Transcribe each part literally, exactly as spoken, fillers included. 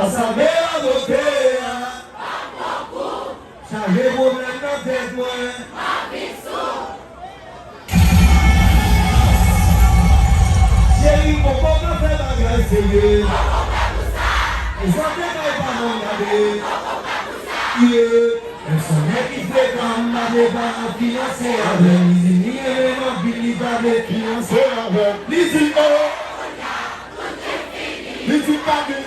Sa meladote a. Chaje pwoblèm nan tèt mwen. Cheri, poko ka fè bagay serye. Zòt te bay pa nan gade. Yeah. Menm si yon nèg ki frekan, m pa vle pa finanse avè l. Li di li renmen m anpil, li pa vle finanse avè l. Li di, oh. Li di pa gen.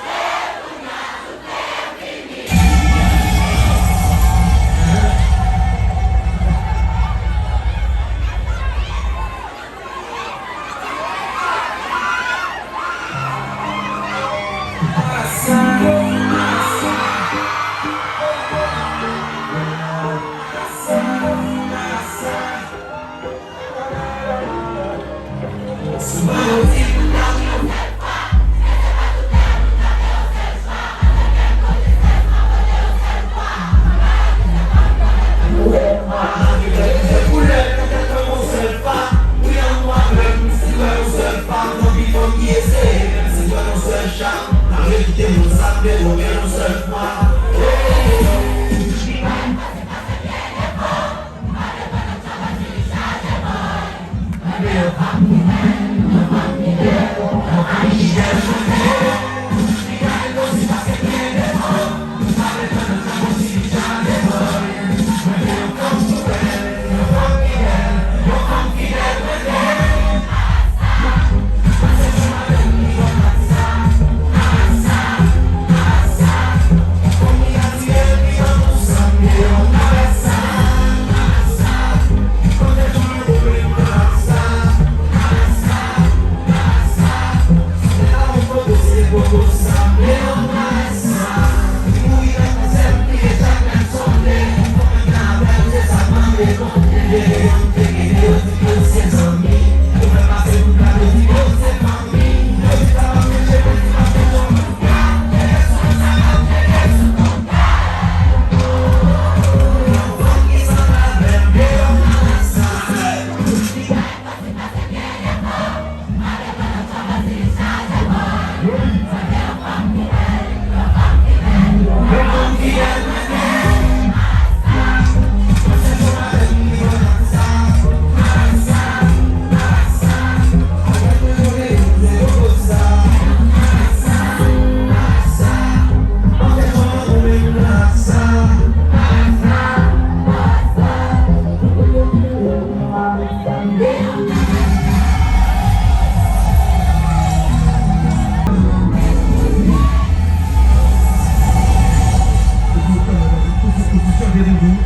Ou ti chante devan.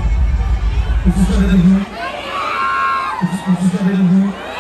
Ou ti chante devan. Ou ti, ou ti chante devan.